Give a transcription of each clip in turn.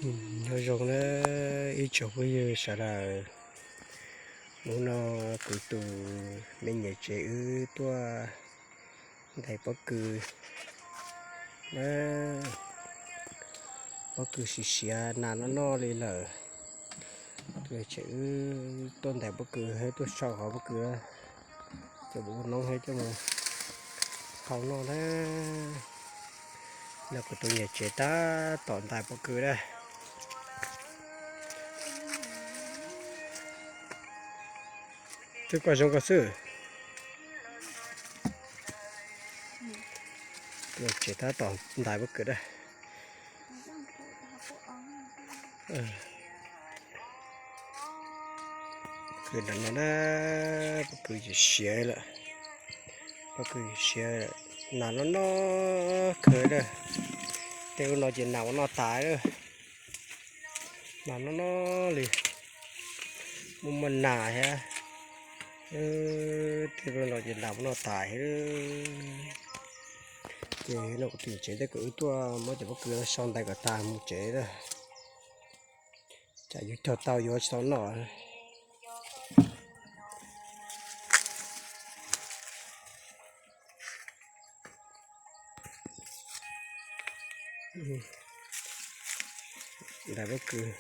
Nyob zoo na ib tsoom phooj ywg sawv daws, hnub no kuv tus me niam tsev wb tuaj ntais pob kws na. Pob kws siav siav nas noj noj li lawm. Tus niam tsev wb tuaj ntais pob kws thiab tuaj sau qhov pob kws, coj mus ua noob thiab coj mus hau noj na. No kuv tus niam tsev tab tom ntais pob kws na. Twb koj zoo koj xwb. Tus niam tsev tab tom ntais pob kws na. Kws nram no na, pob kws siav lawm. Pob kws siav, nas noj noj kawg na. Tej lub no ces nas ua noj tas lawm. Nas noj noj li, muaj muaj nas thiab. Tej lub no ces nas ua noj tas thiab. Ces no kuv tus niam tsev thiab kuv wb tuaj muab cov pob kws no sau ntais kom tag mus tsev na. Tsam yus cog tau yuav tsis tau noj. Ntais pob kws,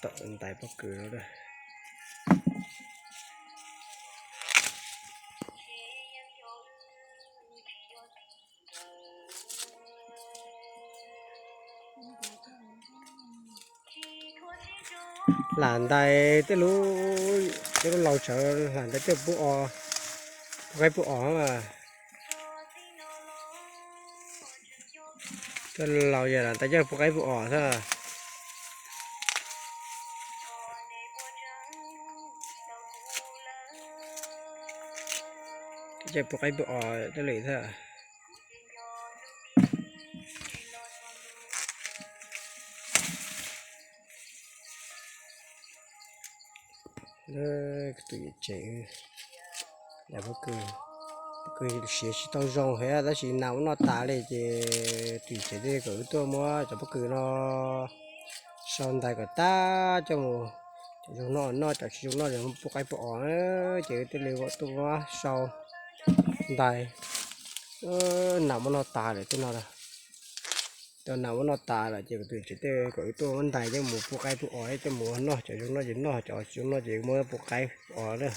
tab tom ntais pob kws no. Lam ntais tej lub, tej lub laus tsawv lam ntais tej pub os, pub qaib pub os mas. Tej laus yog lam ntais coj pub qaib pub os xwb. Coj pub qaib pub os tej li xwb. Tus niam tsev, pob kws siav tsis tau zoo thiab tab sis nas ua noj tas li ces tus niam tsev thiaj kom wb tuaj muab cov pob kws no sau ntais kom tag coj mus, cov zoo noj noj, cov tsis zoo noj pub qaib pub os, ces wb thiaj li tuaj muab sau ntais. Nas ua noj tas lawm tej no. Cov nas ua noj tas lawm ces kuv tus niam tsev thiaj kom wb tuaj muab ntais coj mus pub qaib pub os, coj mus noj, cov zoo noj ces noj, cov tsis zoo noj ces muab pub qaib pub os na.